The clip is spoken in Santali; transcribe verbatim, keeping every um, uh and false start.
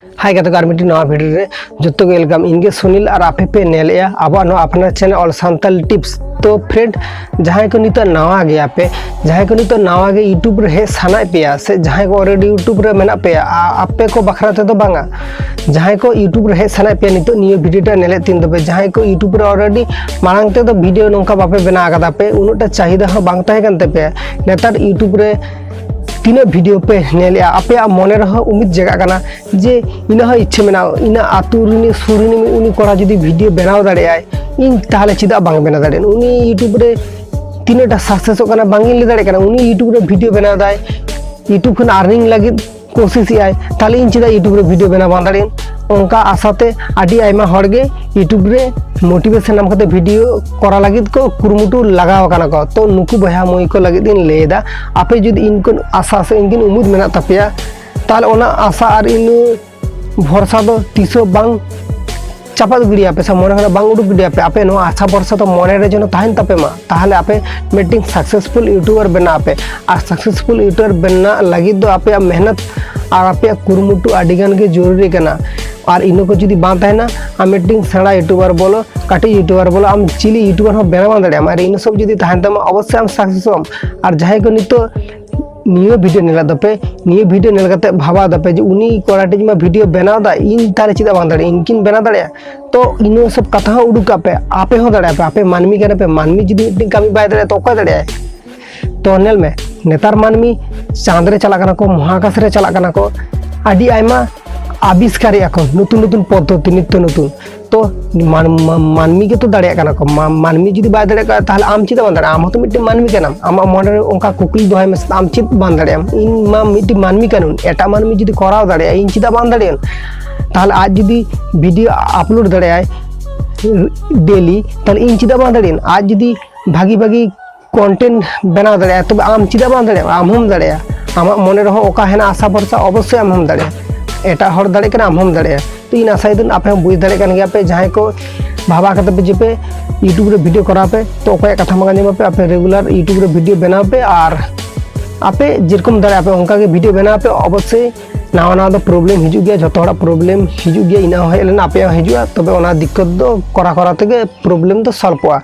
ᱦᱟᱭ ᱜᱟᱛᱮ ᱠᱚ, ᱟᱨ ᱢᱤᱫᱴᱤᱡ ᱱᱟᱣᱟ ᱵᱷᱤᱰᱤᱭᱳ ᱨᱮ ᱡᱚᱛᱚ ᱜᱮ ᱣᱮᱞᱠᱟᱢ᱾ ᱤᱧ ᱜᱮ ᱥᱩᱱᱤᱞ ᱟᱨ ᱟᱯᱮ ᱯᱮ ᱧᱮᱞᱮᱜᱼᱟ ᱟᱵᱚᱣᱟᱜ ᱱᱚᱣᱟ ᱟᱯᱱᱟᱨ ᱪᱮᱱᱮᱞ ᱚᱞ ᱥᱟᱱᱛᱟᱲ ᱴᱤᱯᱥ᱾ ᱛᱚ ᱯᱷᱨᱮᱱᱰ, ᱡᱟᱦᱟᱸᱭ ᱠᱚ ᱱᱤᱛᱚᱜ ᱱᱟᱣᱟ ᱜᱮᱭᱟ ᱯᱮ, ᱡᱟᱦᱟᱸᱭ ᱠᱚ ᱱᱤᱛᱚᱜ ᱱᱟᱣᱟ ᱜᱮ YouTube ᱨᱮ ᱦᱮᱡ ᱥᱟᱱᱟᱭᱮᱫ ᱯᱮᱭᱟ, ᱥᱮ ᱡᱟᱦᱟᱸᱭ ᱠᱚ ᱚᱞᱨᱮᱰᱤ YouTube ᱨᱮ ᱢᱮᱱᱟᱜ ᱯᱮᱭᱟ, ᱟ- ᱟᱯᱮ ᱠᱚ ᱵᱟᱠᱷᱨᱟ ᱛᱮᱫᱚ ᱵᱟᱝᱟ, ᱡᱟᱦᱟᱸᱭ ᱠᱚ YouTube ᱨᱮ ᱦᱮᱡ ᱥᱟᱱᱟᱭᱮᱫ ᱯᱮᱭᱟ ᱱᱤᱛᱚᱜ ᱱᱤᱭᱟᱹ ᱵᱷᱤᱰᱤᱭᱳ ᱴᱟ ᱧᱮᱞᱮᱫ ᱛᱤᱧ ᱫᱚᱯᱮ, ᱡᱟᱦᱟᱸᱭ ᱠᱚ YouTube ᱨᱮ ᱚᱞᱨᱮᱰᱤ ᱢᱟᱲᱟᱝ ᱛᱮᱫᱚ ᱵᱷᱤᱰᱤᱭᱳ ᱱᱚᱝᱠᱟ ᱵᱟᱯᱮ ᱵᱮᱱᱟᱣ ᱟᱠᱟᱫᱟ ᱯᱮ, ᱩᱱᱟᱹᱜ ᱴᱟ ᱪᱟᱦᱤᱫᱟ ᱦᱚᱸ ᱵᱟᱝ ᱛᱟᱦᱮᱸ ᱠᱟᱱ ᱛᱟᱯᱮᱭᱟ᱾ ᱱᱮᱛᱟᱨ YouTube ᱨᱮ ᱛᱤᱱᱟᱹᱜ ᱵᱷᱤᱰᱤᱭᱳ ᱯᱮ ᱧᱮᱞᱮᱜᱼᱟ, ᱟᱯᱮᱭᱟᱜ ᱢᱚᱱᱮ ᱨᱮᱦᱚᱸ ᱩᱢᱤᱫ ᱡᱟᱜᱟᱜ ᱠᱟᱱᱟ ᱡᱮ ᱤᱧᱟᱹᱜ ᱦᱚᱸ ᱤᱪᱪᱷᱟᱹ ᱢᱮᱱᱟᱜᱼᱟ, ᱤᱧᱟᱹᱜ ᱟᱹᱛᱩ ᱨᱤᱱᱤᱡ ᱥᱩᱨ ᱨᱤᱱᱤᱡ ᱩᱱᱤ ᱠᱚᱲᱟ ᱡᱩᱫᱤ ᱵᱷᱤᱰᱤᱭᱳ ᱵᱮᱱᱟᱣ ᱫᱟᱲᱮᱭᱟᱜᱼᱟᱭ, ᱤᱧ ᱛᱟᱦᱚᱞᱮ ᱪᱮᱫᱟᱜ ᱵᱟᱝ ᱵᱮᱱᱟᱣ ᱫᱟᱲᱮᱭᱟᱜᱼᱟ? ᱩᱱᱤ YouTube ᱨᱮ ᱛᱤᱱᱟᱹᱜ ᱴᱟ ᱥᱟᱠᱥᱮᱥᱚᱜ ᱠᱟᱱᱟ ᱵᱟᱝ ᱤᱧ ᱞᱟᱹᱭ ᱫᱟᱲᱮᱭᱟᱜ ᱠᱟᱱᱟ, ᱩᱱᱤ YouTube ᱨᱮ ᱵᱷᱤᱰᱤᱭᱳ ᱵᱮᱱᱟᱣ ᱫᱟᱭ, YouTube ᱠᱷᱚᱱ ᱟᱨᱱᱤᱝ ᱞᱟᱹᱜᱤᱫ ᱠᱳᱥᱤᱥ ᱮᱜᱼᱟᱭ, ᱛᱟᱦᱚᱞᱮ ᱤᱧ ᱪᱮᱫᱟᱜ YouTube ᱨᱮ ᱵᱷᱤᱰᱤᱭᱳ ᱵᱮᱱᱟᱣ ᱵᱟᱝ ᱫᱟᱲᱮᱭᱟᱜᱼᱟ? ᱚᱱᱠᱟ ᱟᱥᱟᱛᱮ ᱟᱹᱰᱤ ᱟᱭᱢᱟ ᱦᱚᱲ ᱜᱮ YouTube ᱨᱮ ᱢᱳᱴᱤᱵᱷᱮᱥᱚᱱ ᱧᱟᱢ ᱠᱟᱛᱮ ᱵᱷᱤᱰᱤᱭᱳ ᱠᱚᱨᱟᱣ ᱞᱟᱹᱜᱤᱫ ᱠᱚ ᱠᱩᱨᱩᱢᱩᱴᱩ ᱞᱟᱜᱟᱣ ᱟᱠᱟᱱᱟ ᱠᱚ᱾ ᱛᱚ ᱱᱩᱠᱩ ᱵᱚᱭᱦᱟ ᱢᱟᱹᱭ ᱠᱚ ᱞᱟᱹᱜᱤᱫ ᱤᱧ ᱞᱟᱹᱭ ᱮᱫᱟ, ᱟᱯᱮ ᱡᱩᱫᱤ ᱤᱧ ᱠᱷᱚᱱ ᱟᱥᱟ ᱥᱮ ᱤᱧ ᱠᱷᱚᱱ ᱩᱢᱩᱫ ᱢᱮᱱᱟᱜ ᱛᱟᱯᱮᱭᱟ, ᱛᱟᱦᱚᱞᱮ ᱚᱱᱟ ᱟᱥᱟ ᱟᱨ ᱤᱱᱟᱹ ᱵᱷᱚᱨᱥᱟ ᱫᱚ ᱛᱤᱥ ᱦᱚᱸ ᱵᱟᱝ ᱪᱟᱯᱟᱫ ᱜᱤᱰᱤᱭᱟᱯᱮ ᱥᱮ ᱢᱚᱱᱮ ᱠᱷᱚᱱᱟᱜ ᱵᱟᱝ ᱩᱰᱩᱠ ᱜᱤᱰᱤᱭᱟᱯᱮ᱾ ᱟᱯᱮ ᱱᱚᱣᱟ ᱟᱥᱟ ᱵᱷᱚᱨᱥᱟ ᱫᱚ ᱢᱚᱱᱮ ᱨᱮ ᱡᱮᱱᱚ ᱛᱟᱦᱮᱱ ᱛᱟᱯᱮ ᱢᱟ, ᱛᱟᱦᱚᱞᱮ ᱟᱯᱮ ᱢᱤᱫᱴᱮᱱ ᱥᱟᱠᱥᱮᱥᱯᱷᱩᱞ ᱤᱭᱩᱴᱩᱵᱟᱨ ᱵᱮᱱᱟᱜ ᱟᱯᱮ᱾ ᱟᱨ ᱥᱟᱠᱥᱮᱥᱯᱷᱩᱞ ᱤᱭᱩᱴᱩᱵᱟᱨ ᱵᱮᱱᱟᱜ ᱞᱟᱹᱜᱤᱫ ᱫᱚ ᱟᱯᱮᱭᱟᱜ ᱢᱮᱦᱱᱚᱛ ᱟᱨ ᱟᱯᱮᱭᱟᱜ ᱠᱩᱨᱩᱢᱩᱴᱩ ᱟᱹᱰᱤ ᱜᱟᱱ ᱜᱮ ᱡᱚᱨᱩᱨᱤ ᱠᱟᱱᱟ᱾ ᱟᱨ ᱤᱱᱟᱹ ᱠᱚ ᱡᱩᱫᱤ ᱵᱟᱝ ᱛᱟᱦᱮᱱᱟ, ᱟᱢ ᱢᱤᱫᱴᱮᱱ ᱥᱮᱬᱟ ᱤᱭᱩᱴᱩᱵᱟᱨ ᱵᱚᱞᱚ, ᱠᱟᱹᱴᱤᱡ ᱤᱭᱩᱴᱩᱵᱟᱨ ᱵᱚᱞᱚ, ᱟᱢ ᱪᱤᱞᱤ ᱤᱭᱩᱴᱩᱵᱟᱨ ᱦᱚᱸ ᱵᱮᱱᱟᱣ ᱵᱟᱝ ᱫᱟᱲᱮᱭᱟᱜᱼᱟ᱾ ᱟᱨ ᱤᱱᱟᱹ ᱥᱚᱵ ᱡᱩᱫᱤ ᱛᱟᱦᱮᱱ ᱛᱟᱢᱟ, ᱚᱵᱚᱥᱥᱳᱭ ᱟᱢ ᱥᱟᱠᱥᱮᱥᱚᱜ ᱟᱢ᱾ ᱟᱨ ᱡᱟᱦᱟᱸᱭ ᱠᱚ ᱱᱤᱛᱚᱜ ᱱᱤᱭᱟᱹ ᱵᱷᱤᱰᱤᱭᱳ ᱧᱮᱞ ᱫᱟᱯᱮ, ᱱᱤᱭᱟᱹ ᱵᱷᱤᱰᱤᱭᱳ ᱧᱮᱞ ᱠᱟᱛᱮ ᱵᱷᱟᱵᱟᱣ ᱫᱟᱯᱮ ᱡᱮ ᱩᱱᱤ ᱠᱚᱲᱟ ᱴᱤᱡ ᱢᱟ ᱵᱷᱤᱰᱤᱭᱳ ᱵᱮᱱᱟᱣ ᱫᱟ, ᱤᱧ ᱛᱟᱦᱞᱮ ᱪᱮᱫᱟᱜ ᱵᱟᱝ ᱫᱟᱲᱮᱭᱟᱜᱼᱟ, ᱤᱧ ᱠᱤᱱ ᱵᱮᱱᱟᱣ ᱫᱟᱲᱮᱭᱟᱜᱼᱟ? ᱛᱚ ᱤᱱᱟᱹ ᱥᱚᱵ ᱠᱟᱛᱷᱟ ᱦᱚᱸ ᱩᱰᱩᱠ ᱠᱟᱜ ᱯᱮ, ᱟᱯᱮ ᱦᱚᱸ ᱫᱟᱲᱮᱭᱟᱜᱼᱟ ᱯᱮ, ᱟᱯᱮ ᱢᱟᱹᱱᱢᱤ ᱠᱟᱱᱟ ᱯᱮ, ᱢᱟᱹᱱᱢᱤ ᱡᱩᱫᱤ ᱢᱤᱫᱴᱮᱱ ᱠᱟᱹᱢᱤ ᱵᱟᱭ ᱫᱟᱲᱮᱭᱟᱜᱼᱟ ᱛᱚ ᱚᱠᱚᱭ ᱫᱟᱲᱮᱭᱟᱜᱼᱟᱭ? ᱛᱚ ᱧᱮᱞ ᱢᱮ, ᱱᱮᱛᱟᱨ ᱢᱟᱹᱱᱢᱤ ᱪᱟᱸᱫᱽ ᱨᱮ ᱪᱟᱞᱟᱜ ᱠᱟᱱᱟ ᱠᱚ, ᱢᱚᱦᱟᱠᱟᱥ ᱨᱮ ᱪᱟᱞᱟᱜ ᱠᱟᱱᱟ ᱠᱚ, ᱟᱹᱰᱤ ᱟᱭᱢᱟ ᱟᱵᱤᱥᱠᱟᱨᱮᱜᱼᱟ ᱠᱚ, ᱱᱚᱛᱩᱱ ᱱᱚᱛᱩᱱ ᱯᱚᱫᱽᱫᱷᱚᱛᱤ, ᱱᱤᱛᱛᱚ ᱱᱚᱛᱩᱱ᱾ ᱛᱚ ᱢᱟᱱ-, ᱢᱟ-, ᱢᱟᱹᱱᱢᱤ ᱜᱮᱛᱚ ᱫᱟᱲᱮᱭᱟᱜ ᱠᱟᱱᱟ ᱠᱚ᱾ ᱢᱟ-, ᱢᱟᱹᱱᱢᱤ ᱡᱩᱫᱤ ᱵᱟᱭ ᱫᱟᱲᱮᱭᱟᱜ ᱠᱟᱱᱟ, ᱛᱟᱦᱞᱮ ᱟᱢ ᱪᱮᱫᱟᱜ ᱵᱟᱢ ᱫᱟᱲᱮᱭᱟᱜᱼᱟ? ᱟᱢ ᱦᱚᱸᱛᱚ ᱢᱤᱫᱴᱮᱱ ᱢᱟᱹᱱᱢᱤ ᱠᱟᱱᱟᱢ᱾ ᱟᱢᱟᱜ ᱢᱚᱱᱮ ᱨᱮ ᱚᱱᱠᱟ ᱠᱩᱠᱞᱤ ᱫᱚᱦᱚᱭ ᱢᱮ, ᱟᱢ ᱪᱮᱫ ᱵᱟᱢ ᱫᱟᱲᱮᱭᱟᱜᱼᱟ? ᱤᱧ ᱢᱟ ᱢᱤᱫᱴᱮᱱ ᱢᱟᱹᱱᱢᱤ ᱠᱟᱹᱱᱟᱹᱧ, ᱮᱴᱟᱜ ᱢᱟᱹᱱᱢᱤ ᱡᱩᱫᱤ ᱠᱚᱨᱟᱣ ᱫᱟᱲᱮᱭᱟᱜᱼᱟ, ᱤᱧ ᱪᱮᱫᱟᱜ ᱵᱟᱝ ᱫᱟᱲᱮᱭᱟᱜᱼᱟ? ᱛᱟᱦᱞᱮ ᱟᱡ ᱡᱩᱫᱤ ᱵᱷᱤᱰᱤᱭᱳ ᱟᱯᱞᱳᱰ ᱫᱟᱲᱮᱭᱟᱜᱼᱟᱭ ᱰᱮᱞᱤ, ᱛᱟᱦᱞᱮ ᱤᱧ ᱪᱮᱫᱟᱜ ᱵᱟᱝ ᱫᱟᱲᱮᱭᱟᱜᱼᱟ? ᱟᱡ ᱡᱩᱫᱤ ᱵᱷᱟᱹᱜᱤ ᱵᱷᱟᱹᱜᱤ ᱠᱚᱱᱴᱮᱱᱴ ᱵᱮᱱᱟᱣ ᱫᱟᱲᱮᱭᱟᱜᱼᱟ, ᱛᱚᱵᱮ ᱟᱢ ᱪᱮᱫᱟᱜ ᱵᱟᱢ ᱫᱟᱲᱮᱭᱟᱜᱼᱟ? ᱟᱢ ᱦᱚᱸᱢ ᱫᱟᱲᱮᱭᱟᱜᱼᱟ᱾ ᱟᱢᱟᱜ ᱢᱚᱱᱮ ᱨᱮᱦᱚᱸ ᱚᱠᱟ ᱦᱮᱱᱟᱜ ᱟᱥᱟ ᱵᱷᱚᱨᱥᱟ, ᱚᱵᱚᱥᱥᱳᱭ ᱟᱢ ᱦᱚᱸᱢ ᱫᱟᱲᱮᱭᱟᱜᱼᱟ᱾ ᱮᱴᱟᱜ ᱦᱚᱲ ᱫᱟᱲᱮᱭᱟᱜ ᱠᱟᱱᱟ, ᱟᱢ ᱦᱚᱸᱢ ᱫᱟᱲᱮᱭᱟᱜᱼᱟ᱾ ᱛᱚ ᱤᱧ ᱟᱥᱟᱭᱮᱫᱟᱹᱧ ᱟᱯᱮ ᱦᱚᱸ ᱵᱩᱡᱽ ᱫᱟᱲᱮᱭᱟᱜ ᱠᱟᱱ ᱜᱮᱭᱟ ᱯᱮ, ᱡᱟᱦᱟᱸᱭ ᱠᱚ ᱵᱷᱟᱵᱟ ᱠᱟᱛᱮ ᱯᱮ ᱡᱮ ᱯᱮ YouTube ᱨᱮ ᱵᱷᱤᱰᱤᱭᱳ ᱠᱚᱨᱟᱣ ᱯᱮ, ᱛᱚ ᱚᱠᱚᱭᱟᱜ ᱠᱟᱛᱷᱟ ᱵᱟᱝ ᱟᱸᱡᱚᱢ ᱟᱯᱮ, ᱟᱯᱮ ᱨᱮᱜᱩᱞᱟᱨ YouTube ᱨᱮ ᱵᱷᱤᱰᱤᱭᱳ ᱵᱮᱱᱟᱣ ᱯᱮ ᱟᱨ ᱟᱯᱮ ᱡᱮᱨᱚᱠᱚᱢ ᱫᱟᱲᱮᱭᱟᱜᱼᱟ ᱯᱮ ᱚᱱᱠᱟ ᱜᱮ ᱵᱷᱤᱰᱤᱭᱳ ᱵᱮᱱᱟᱣ ᱯᱮ᱾ ᱚᱵᱚᱥᱥᱳᱭ ᱱᱟᱣᱟ ᱱᱟᱣᱟ ᱫᱚ ᱯᱨᱚᱵᱞᱮᱢ ᱦᱤᱡᱩᱜ ᱜᱮᱭᱟ, ᱡᱷᱚᱛᱚ ᱦᱚᱲᱟᱜ ᱯᱨᱚᱵᱞᱮᱢ ᱦᱤᱡᱩᱜ ᱜᱮᱭᱟ, ᱤᱧᱟᱹᱜ ᱦᱚᱸ ᱦᱮᱡ ᱞᱮᱱᱟ, ᱟᱯᱮᱭᱟᱜ ᱦᱚᱸ ᱦᱤᱡᱩᱜᱼᱟ᱾ ᱛᱚᱵᱮ ᱚᱱᱟ ᱫᱤᱠᱠᱚᱛ ᱫᱚ ᱠᱚᱨᱟᱣ ᱠᱚᱨᱟᱣ ᱛᱮᱜᱮ ᱯᱨᱚᱵᱞᱮᱢ ᱫᱚ ᱥᱚᱞᱵᱷᱚᱜᱼᱟ᱾